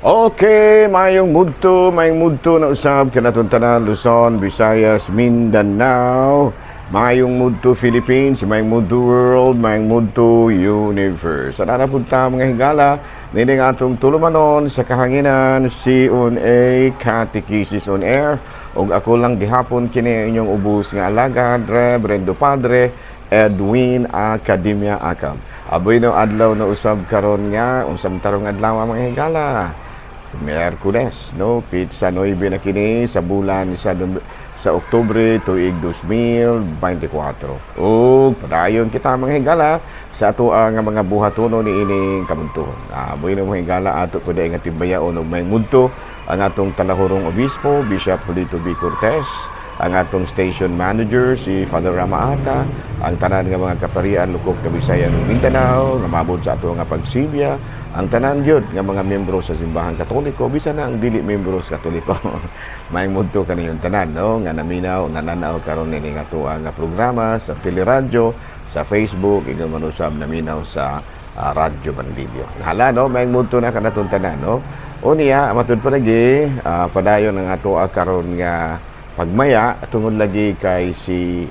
Okay, mayong mudto na usab kanatong tanan, Luzon, Visayas, Mindanao, mayong mudto Philippines, mayong mudto world, mayong mudto universe. Sana na punta, mga higala, nining atong tulumanon sa kahanginan, C on A, Catechesis on Air, ug ako lang gihapon kini inyong ubos nga alagad, Reverendo Padre Edwin Academia Acam. Aboy no adlaw na usab karon nga unsang tarong adlaw, mga higala? Miyerkules, no? Petsa 9 na kini sa bulan sa Oktubre, tuig 2024. Ug padayon kita, mga higala, sa ato ang mga buhatono ni ining kabuntuhon. Aboy no, mga higala, ato pud nga timbayaon og may mudto ang atong talahurong obispo, Bishop Julito B. Cortez, ang atong station manager si Father Ramaata, ang tanan nga mga kaparian lukop Kabisayan ug Mindanao nga maabot sa ato nga pagsibya, ang tanan gyud nga mga miyembro sa Simbahang Katoliko, bisan na ang dili miyembro sa Katoliko. May mudto kaniyong tanan, no, nga naminaw, nananaw karon nining ato nga programa sa teleradyo, sa Facebook, ingon man usab naminaw sa Radyo Bandilyo. Hala, no, may mudto na kanatong tanan, no. Unya, matud pa lagi, padayon ang ato karon nga pagmaya tungod lagi kay si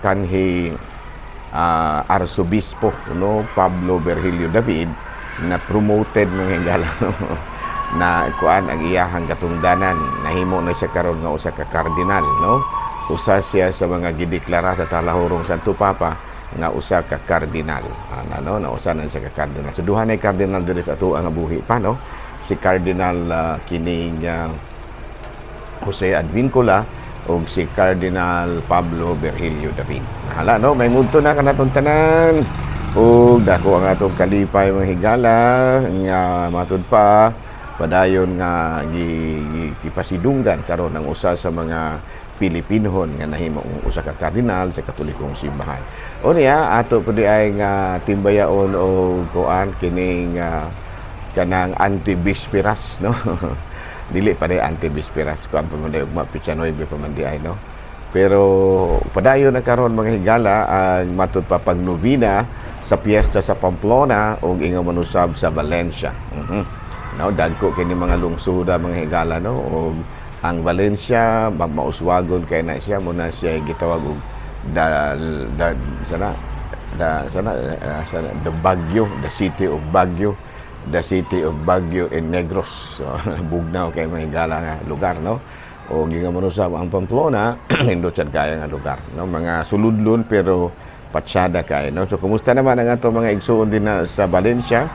kanhi Arsobispo, no, Pablo Virgilio David, na promoted, mga higala, no, na kuan ang iyahang katungdanan, nahimo na siya karon nga usa ka kardinal, no. Usa siya sa mga gideklara sa talahurong Santo Papa nga usa ka kardinal. Ano, na usa na siya ka kardinal. So duha na kardinal diri sa ato ang buhi pa, no, si Cardinal kining Jose Advincula ug si Cardinal Pablo Virgilio David. Hala, no, may mudto na kanatong tanan. Ug dako ang atong kalipay, mga higala, nga matud pa padayon nga gipasidunggan karon ang usa sa mga Pilipinhon nga nahimo usa ka kardinal sa Katolikong simbahan. Unya ato pud ay nga timbayaon og kuan kining kanang anti-bispiras, no. Dili pa di anti-bispiras, kuan pa man di ugma, petsa 9 pa man di ay, no. Pero padayon na karon, mga higala, ang matud pa pag novena sa piyesta sa Pamplona ug ingon man usab sa Valencia. No, dagko kini mga lungsoda, mga higala, no, ug ang Valencia mauswagon kay na siya muna siya gitawag og the sana the sana sana the Baguio, the city of Baguio, the city of Baguio in Negros. So, bugnaw kay mga higala nga lugar, no. O ingon man usab ang Pamplona, nindot sad kaya nga lugar, no, mga suludlon pero patsada kay, no. So kumusta naman ang ato mga igsuon din na sa Valencia,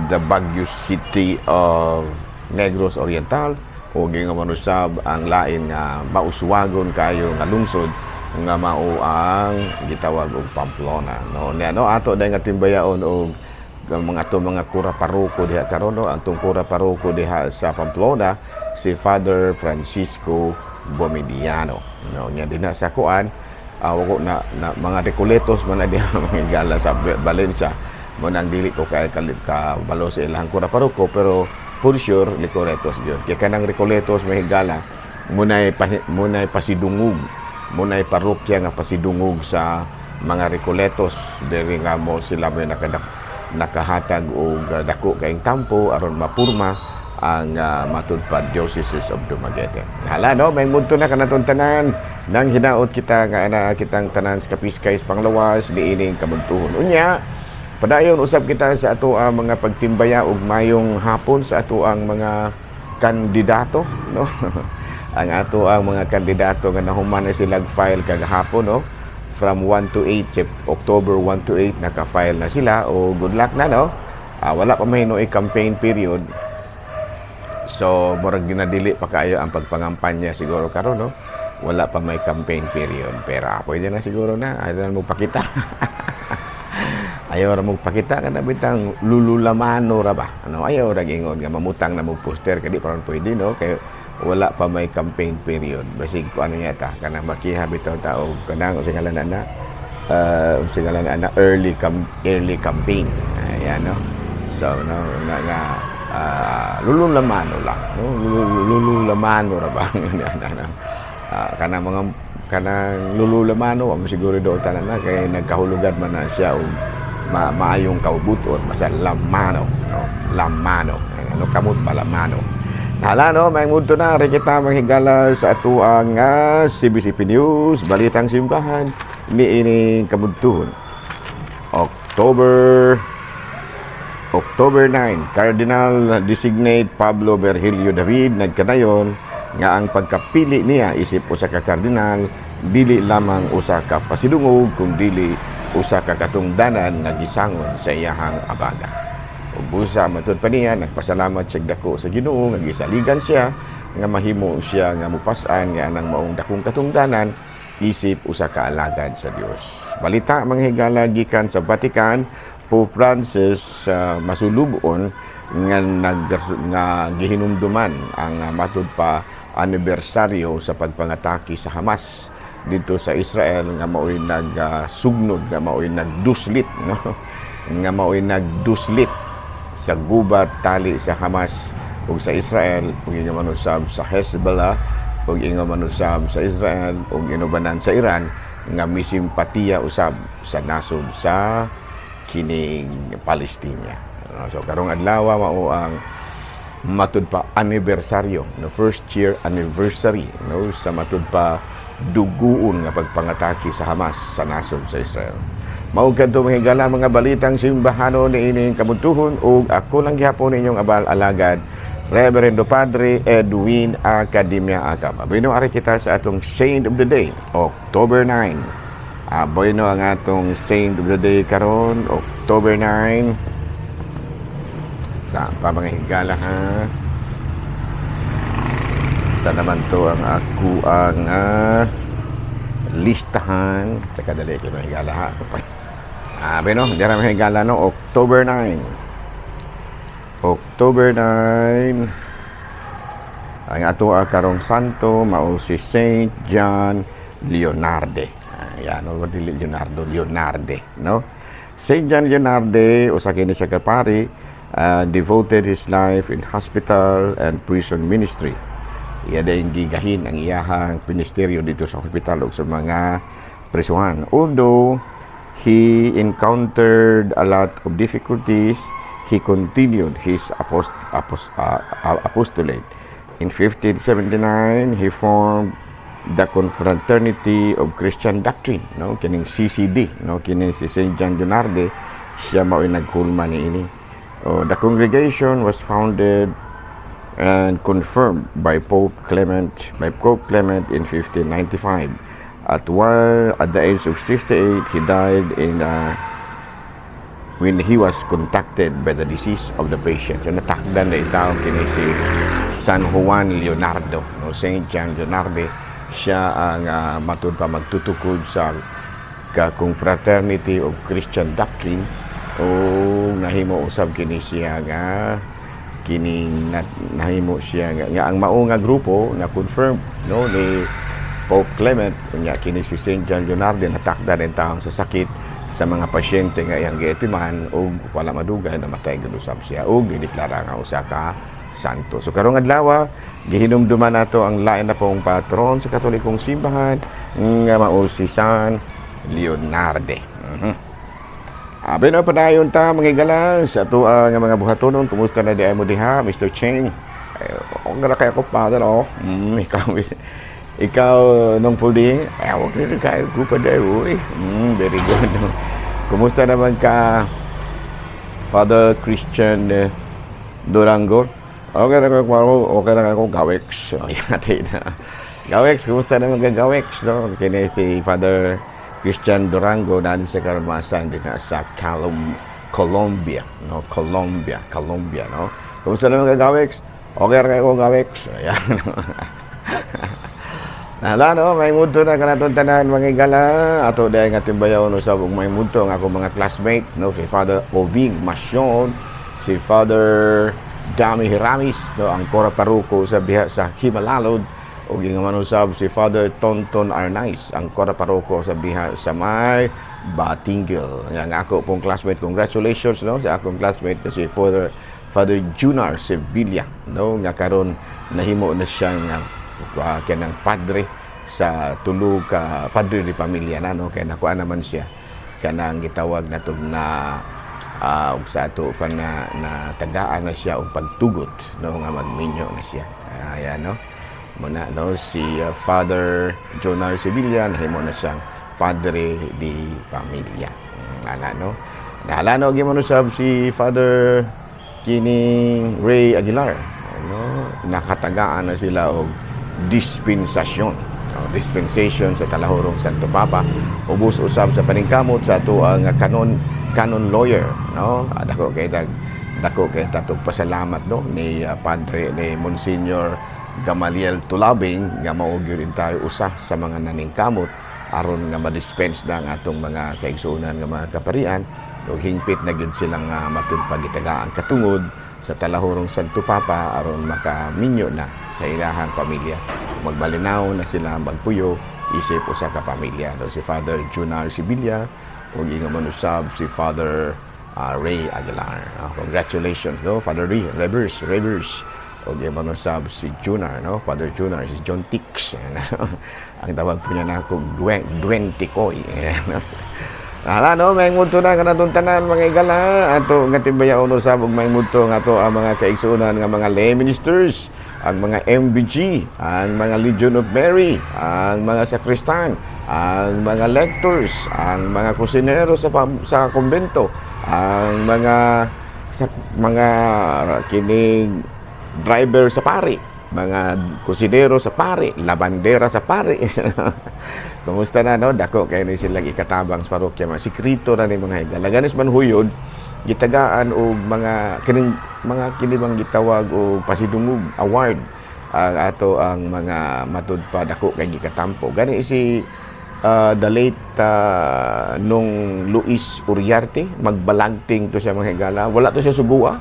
the Baguio City of Negros Oriental, o ingon man usab ang lain nga mauswagon kayo nga lungsod nga mao ang gitawag og Pamplona, no. Nya, no, ato dahil nga timbayaon og ang mga ato mga kura paroko diha karon, no. Ang atong kura paroko diha sa Pamplona, si Father Francisco Bomediano, no. Nya dinha sa kuan, wako na mga Recoletos man na diha, mga higala, sa Valencia mo nang dili ko kay kalit ka balo sa ilang kura paroko, pero for sure Recoletos gyud kay kanang Recoletos, mga higala, munay pasidungog, munay parokya nga pasidungog sa mga Recoletos diri nga mo sila may nakahatag og dako kayong tampo aron mapurma ang matud pa Diocese of Dumaguete. Hala, no, may mudto na kanatong tanan nang hinaot kita nga ana kitang tanan sa kapiskay sa panglawas niining kabuntuhon. Unya, padayon usab kita sa ato ang mga pagtimbaya og mayong hapon sa ato ang mga kandidato, no. Ang ato ang mga kandidato nga nahuman na sila file kagahapon, no, from 1 to 8, October 1 to 8, naka-file na sila o good luck na, no. Wala pa may campaign period. So, murag ginadili pa kayo ang pagpangampanya siguro karon, no? Wala pa may campaign period. Pero pwede na siguro na. Ayaw na mo pakita. Ayaw ra mo pakita kana bitang lululamano ra ba? Ano, ayaw ra ingon nga mamutang na mo poster kay di pa ron pwede, no, kay wala pa may campaign period. Basig ko ano yata kanang makiha bitaw tao kanang unsay ngalan na unsay ngalan na early campaign. Ayan, no. So no nga nga lululamano lang, no, lululamano ra ba? Kanang mga kanang lululamano wa mo siguro doon tanan na kay nagkahulugan man na siya og maayong kaubuton, basta lamano, no, lamano. no, kamot bala mano. Hala no, may mudto na rin kita, mga higala, sa atuang CBCP News, Balitang Simbahan, niining kamudtuhon. October 9, Cardinal designate Pablo Virgilio David nagkanayon nga ang pagkapili niya isip usa ka kardinal dili lamang usa ka pasidungog kung dili usa ka katungdanan nga gisangon sa iyahang abaga. Ug busa matud pa niya, nagpasalamat siya dako sa Ginoo nga gisaligan siya nga mahimo siya nga mupas-an nga anang maong dakong katungdanan isip usa ka alagad sa Dios. Balita, mga higala, gikan sa Vatican, Pope Francis masulubon nga nag nga gihinumduman ang matud pa anibersaryo sa pagpangatake sa Hamas dito sa Israel nga maoy nagsugnod, nga maoy nagduslit, no, nga maoy nagduslit sa gubat tali sa Hamas ug sa Israel ug ingon man usab sa Hezbollah ug ingon man usab sa Israel ug inubanan sa Iran nga misimpatiya usab sa nasod sa kining Palestina. So karong adlaw mao ang matud pa anibersaryo, no, first year anniversary, no, sa matud pa duguon nga pagpangatake sa Hamas sa nasod sa Israel. Mao kadto, mga higala, mga balitang simbahano niining kamudtuhon ug ako lang gihapon inyong abal alagad, Reverendo Padre Edwin Academia Acab. Bueno, ari kita sa atong Saint of the Day, October 9. Bueno, ang atong Saint of the Day karon, October 9. Sa pa, mga higala, ha? Sa naman to ang ako ang listahan. Tsaka dali kay mga higala, ha. Bueno, dira, mga higala, no, October 9. October 9. Ang ato karong santo mao si Saint John Leonarde. Ayan, no, dili Leonardo, Leonarde, no? Saint John Leonarde, usa kini siya ka pari, devoted his life in hospital and prison ministry. Iya din gigahin ang iyahang ministeryo dito sa hospital ug sa mga prisuhan. Although he encountered a lot of difficulties, he continued his apostolate. In 1579, he formed the Confraternity of Christian Doctrine, no, kining CCD, no, kini si Saint John Leonardo siya mao'y naghulma niini. Oh, the congregation was founded and confirmed by Pope Clement in 1595. At the age of 68, he died in when he was contacted by the disease of the patient. So natakdan na itaw kini si San Juan Leonardo, no, Saint John Leonardo, siya ang matud pa magtutukod sa ka Confraternity of Christian Doctrine o nahimo usab kini siya nga kining nahimo siya nga ang mao nga grupo na confirm, no, ni Pope Clement. Unya kini si Saint John Leonardo natakdan ang taong sa sakit sa mga pasyente nga iyang giatiman ug wala madugay namatay gud usab siya ug gideklara nga usa ka santo. So karong adlaw gihinumduman nato ang lain na pong patron sa Katolikong Simbahan nga mao si San Leonardo. Abi na padayon ta, mga higala, sa ato nga mga buhatonon. Kumusta na di mo diha, Mr. Cheng? Ay, okay na kaya ko, Father, oh. Ikaw nung puldi, ay, okay na kayo ko pa dahil, uy. Very good. Kumusta naman ka, Father Christian Durango? Okay na ko, okay na ako, Gawex. Ayan, na. Gawex, kumusta naman ka, Gawex? No? Kini si Father Christian Durango, naan sa karon maasan din na sa Colombia, no? Colombia, Colombia, no? Kumusta naman ka, Gawex? Okay ra ko, Gawex. Ayan. Nala no, may mudto na kanatong tanan, mga higala. Ato dahil nga timbayaw no sa ug may mudto ang akong mga classmate, no, si Father Obing Masyon, si Father Dami Hiramis, no, ang Cora Paroko sa diha sa Himalalod, ug ingon man usab si Father Tonton Arnaiz, ang Cora Paroko sa diha sa may Batinguil. Nga ang ako pong classmate, congratulations, no, sa akong classmate na si Father Junar Sevilla, no, nga karon nahimo na siyang kanang padre sa tulo ka padre di pamilya na, no, kay nakuha naman siya kanang gitawag nato na Ug sa ato pa na natagaan na siya og pagtugot, no, nga magminyo na siya. Ayan, no, muna, no, si Father Jonar Sevilla, nahimo na siyang padre di pamilya. Ana, no, nahalano gyud mo usab si Father kining Ray Aguilar, no, nakatagaan na sila og dispensasyon, no, dispensation sa Talahurong Santo Papa, ubos usab sa paningkamot sa ato ang canon canon lawyer, no. Dako kay tatong pasalamat, no, ni Padre, ni Monsignor Gamaliel Tulabing, nga mao gyud tayo usa sa mga naningkamot aron nga ma-dispense na ang atong mga kaigsuonan nga mga kaparian, ug hingpit na gyud silang matud pagitagaan katungod sa Talahurong Santo Papa aron makaminyo na sa ilahang pamilya, magbalinaw na sila magpuyo isip usa ka pamilya, no, si Father Junar Sevilla ug ingon man usab si Father Ray Aguilar. Congratulations, no, Father Ray Reverse Reverse ug ingon man usab si Junar, no, Father Junar, si John Tix. Ang tawag po niya na ako Dwen Tikoy. Hala, no, may mudto na kanatong tanan, mga igala. Ato nga timbayaon usab ug may mudto nga ato ang mga kaigsuonan nga mga lay ministers, ang mga MBG, ang mga Legion of Mary, ang mga sakristan, ang mga lectors, ang mga kusinero sa kumbento, ang mga sa mga kining driver sa pari, mga kusinero sa pari, labandera sa pari. Kumusta na, no? Dako kay ni silang ikatabang sa parokya. Mga sikrito na ni mga higala. Ganis man huyod, gitagaan og mga kining mga kini bang gitawag og pasidungog award ang ato ang mga matud pa dako kay gikatampo. Gani si the late nung Luis Uriarte, magbalagting to siya, mga higala. Wala to siya sugua.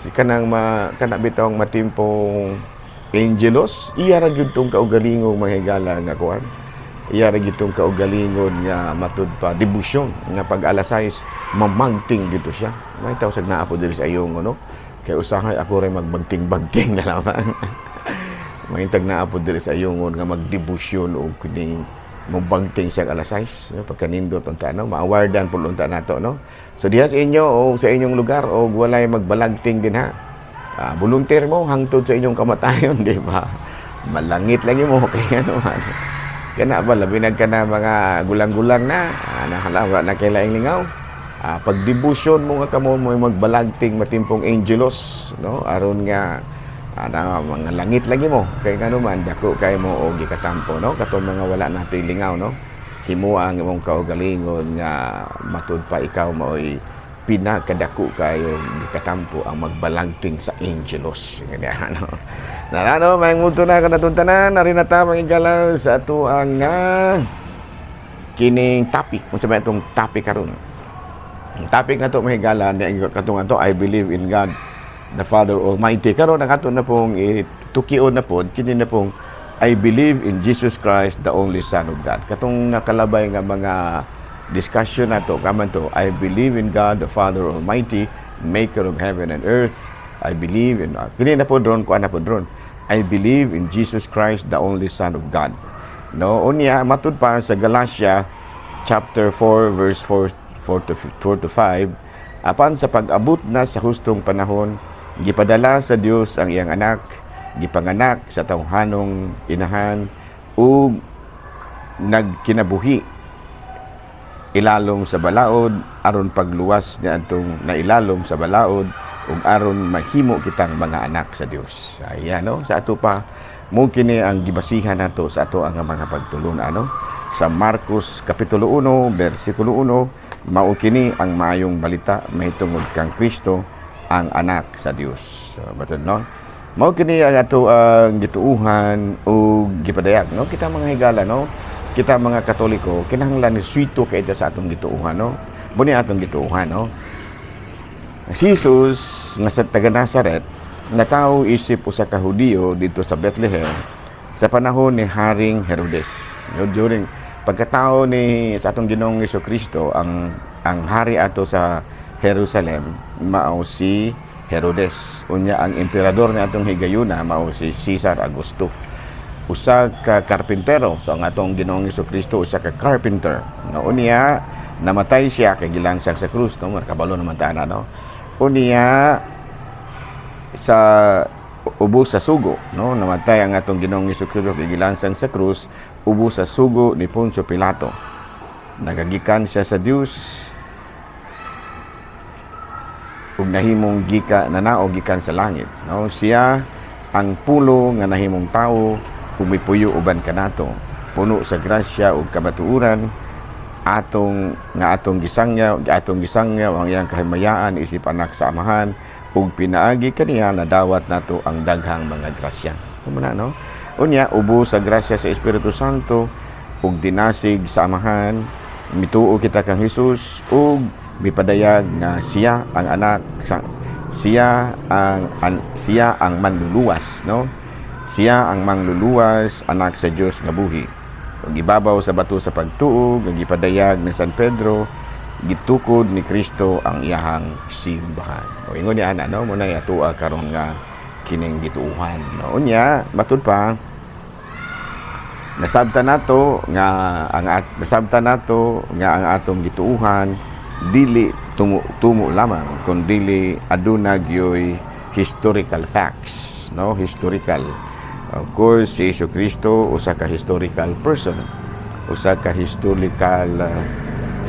Si kanang ma, kana bitawng matimpong Angelos, iya ra gyud tong kaugalingong, mga higala, nga kuan. Iya ra gyud tong kaugalingon nga matud pa debosyon nga pag alas 6 mamagting dito siya. May taw sag naa po diri sa iyong ano. Kay usahay ako rin magbagting-bagting na lamang. Mahintag naa po diri sa iyong nga magdebosyon og kining mobagting siya alas 6, no, pagkanindot unta, no, ma-awardan po unta nato, no. So diha sa inyo o sa inyong lugar o walay magbalagting din ha, volunteer mo hangtod sa inyong kamatayon, di ba? Malangit lagi mo kay ano man kana ba, labi na ka na mga gulang-gulang na, nahala wala na kay laing lingaw. Pag debosyon mo nga kamo mo magbalagting matimpong Angelos, no, aron nga na mga langit lagi mo kay ngano man dako kay mo og gikatampo, no, katong mga wala natin lingaw, no, himoa ang imong kaugalingon nga matud pa ikaw maoy pinakadako kayo gikatampo ang magbalagting sa Angelos. Ganyan, no. Narano may muto na kanatong tanan, ari na ta, mga igala, sa ato ang kining topic. Unsa ba itong topic karon? Ang topic na to, mga higala, ni katong ato, "I believe in God the Father Almighty." Karon ang ato na pong itukion na pod kini na pong "I believe in Jesus Christ, the only Son of God." Katong nakalabay nga mga discussion nato kaman to, "I believe in God the Father Almighty, maker of heaven and earth." I believe in kini na po dron, kuan na po dron. "I believe in Jesus Christ, the only Son of God." No, unya matud pa sa Galatia chapter 4 verse 4 to 4 to 5, apan sa pag-abot na sa hustong panahon, gipadala sa Dios ang iyang anak, gipanganak sa tawhanong inahan ug nagkinabuhi ilalom sa balaod, aron pagluwas niadtong nailalom sa balaod ug aron mahimo kitang mga anak sa Dios. Ayan, no, sa ato pa mo kini ang gibasihan nato sa ato ang mga pagtulun-an, no, sa Marcos kapitulo 1 bersikulo 1, mao kini ang maayong balita mahitungod kang Kristo, ang anak sa Dios. So, batod, no, mao kini ang ato ang gituuhan ug gipadayag, no. Kita, mga higala, no, kita mga Katoliko, kinahanglan ni swito kay sa atong gituuhan, no. Buni atong gituuhan, no. Si Jesus nga sa taga Nazaret natawo isip usa ka Hudiyo dito sa Bethlehem sa panahon ni Haring Herodes. No, during pagkatao ni sa atong Ginoong Kristo, ang hari ato sa Jerusalem mao si Herodes. Unya ang emperador ni atong higayuna mao si Caesar Augusto. Usa ka karpintero. So ang atong Ginoong Kristo usa ka carpenter. No, unya Namatay siya kay gilansang sa krus, no? Kabalo naman ta ana, no? Unya sa ubos sa sugo, no? Namatay ang atong Ginoong Hesukristo kay gilansang sa krus ubos sa sugo ni Poncio Pilato. Nagagikan siya sa Dios ug nahimong gika nanaog gikan sa langit, no? Siya ang Pulo nga nahimong tawo ug mipuyo uban kanato, puno sa grasya ug kamatuoran. Atong nga atong gisangyaw ang iyang kahimayaan isip anak sa Amahan, ug pinaagi kaniya nadawat nato ang daghang mga grasya. Mao na, no? Unya ubos sa grasya sa Espiritu Santo ug dinasig sa Amahan. Mituo kita kang Hesus ug mipadayag nga siya ang anak sa siya ang manluluwas, no? Siya ang mangluluwas, anak sa Dios nga buhi. Ug ibabaw sa bato sa pagtuo nga gipadayag ni San Pedro, gitukod ni Kristo ang iyahang simbahan. O ingon ni ana, no? Mao na atua karon nga kining gituuhan, no? Unya matud pa, nasabtan nato nga ang atong gituuhan dili tumo tumo lamang kun dili aduna gyoy historical facts, no? Historical, of course, si Hesus Kristo usa ka historical person, usa ka historical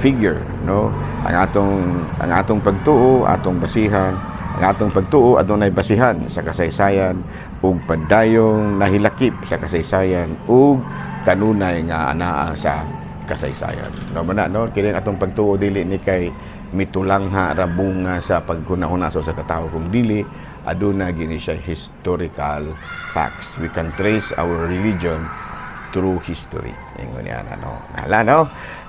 figure, no? Ang atong pagtuo, atong basihan, ang atong pagtuo adunay basihan sa kasaysayan ug padayong nahilakip sa kasaysayan ug kanunay nga anaa sa kasaysayan, no? Mao na, no? Kini ang atong pagtuo, dili ni kay mitulangha ra bunga sa paghunahuna sa usa ka tawo, kung dili aduna gini siya historical facts. We can trace our religion through history. Ingon niya, no? Hala, no?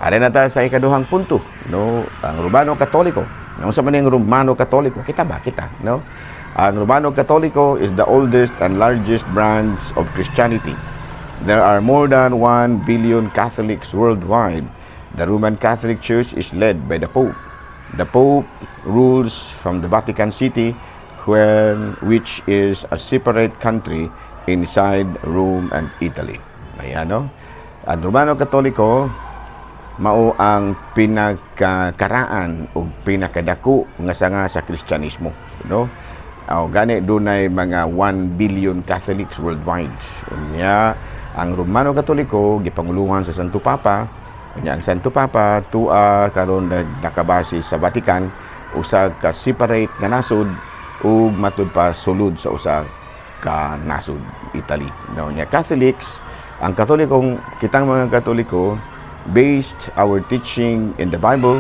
Ari na ta sa ikaduhang punto, no? Ang Romano Katoliko. No, unsa man ang Romano Katoliko? Kita ba? Kita, no? Ang Romano Katoliko is the oldest and largest branch of Christianity. There are more than 1 billion Catholics worldwide. The Roman Catholic Church is led by the Pope. The Pope rules from the Vatican City, which is a separate country inside Rome and Italy. Ayan, no? Ang Romano Katoliko mao ang pinagkakaraan o pinakadako nga sanga sa Kristyanismo, no? O gani dunay mga 1 billion Catholics worldwide. Unya ang Romano Katoliko gipanguluhan sa Santo Papa. Unya ang Santo Papa tua karon nakabase sa Vatican, usa ka separate nga nasod ug matud pa sulod sa usa ka nasod, Italy. No, nya Catholics, ang Katolikong kitang mga Katoliko based our teaching in the Bible,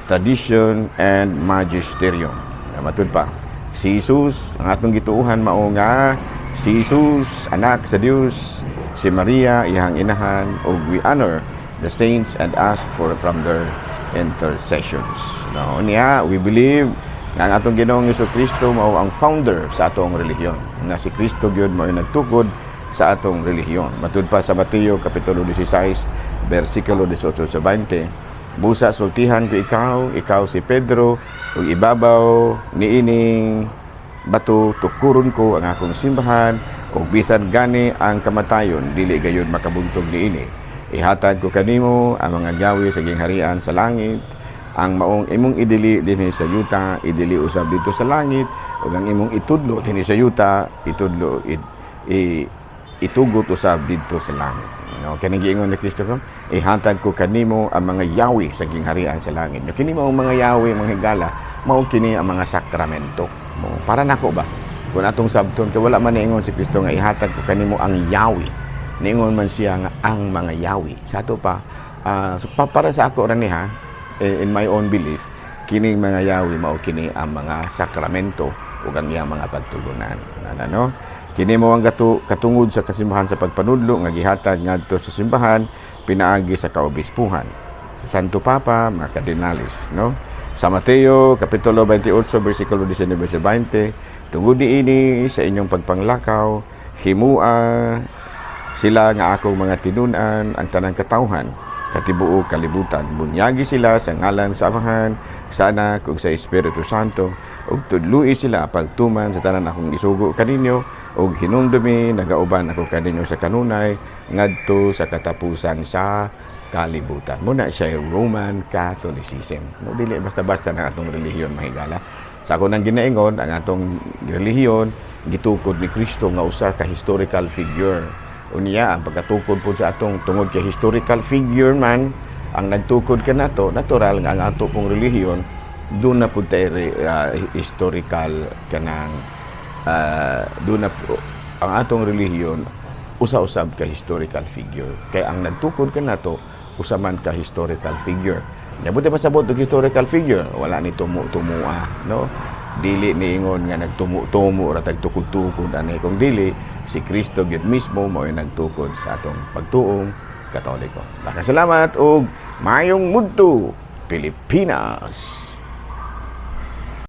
tradition and magisterium. Na matud pa, si Jesus, ang atong gituuhan mao nga si Jesus anak sa Dios, si Maria iyang inahan, ug we honor the saints and ask for from their intercessions. No, niya we believe nga ang atong Ginoong Kristo mao ang founder sa atong relihiyon. Nga si Kristo gyud mao nagtukod sa atong relihiyon. Matud pa sa Mateo kapitulo 16 bersikulo 18 sa 20, "Busa sultihan ko ikaw, ikaw si Pedro, ug ibabaw niining bato tukuron ko ang akong simbahan, ug bisan gani ang kamatayon dili gayon makabuntog niini. Ihatag ko kanimo ang mga gawi sa gingharian sa langit. Ang maong imong idili dinhi sa yuta, idili usab didto sa langit, ug ang imong itudlo dinhi sa yuta, itudlo it, i, itugot usab didto sa langit." No, kani giingon ni Kristo, "Ihatag ko kanimo ang mga yawi sa gingharian sa langit." No, kini mao mga yawi, mga higala, mao kini ang mga sakramento. Mo para nako ba? Kung atong sabton kay wala man niingon si Kristo nga "Ihatag ko kanimo ang yawi." Niingon man siya nga "ang mga yawi." Sa ato pa, so, para sa ako ra ni ha, in my own belief, kining mga yawi mao kini ang mga sakramento ug ang iyang mga pagtulunan. Ano, no? Kini mao ang katungod sa kasimbahan sa pagpanudlo nga gihatag ngadto sa simbahan pinaagi sa kaobispuhan, sa Santo Papa, mga kardinales, no? Sa Mateo kapitulo 28 bersikulo 19 sa 20, "Tungod niini, sa inyong pagpanglakaw, himua sila nga akong mga tinun-an ang tanang katawhan sa tibuok kalibutan. Bunyagi sila sa ngalan sa Amahan, sa Anak ug sa Espiritu Santo, ug tudloi sila pagtuman sa tanan akong isugo kaninyo, ug hinumdumi, nagauban ako kaninyo sa kanunay ngadto sa katapusan sa kalibutan. Muna siya Roman Catholicism. No, dili basta-basta na atong relihiyon, mahigala. Sa ako nang ginaingon, ang atong relihiyon gitukod ni Kristo nga usa ka historical figure. Unya, ang pagkatukod po sa atong, tungod kay historical figure man ang nagtukod kanato, natural nga ang ato pong relihiyon doon na pud tay historical kanang doon na ang atong relihiyon usa-usab ka historical figure kay ang nagtukod kanato usa man ka historical figure. Nya buti pasabot og historical figure, wala ni tumu-tumua, no? Dili niingon nga nagtumu-tumo ra tagtukod-tukod ani, kung dili si Kristo gyud mismo mao nagtukod sa atong pagtuong Katoliko. Daghang salamat ug maayong mudto, Pilipinas.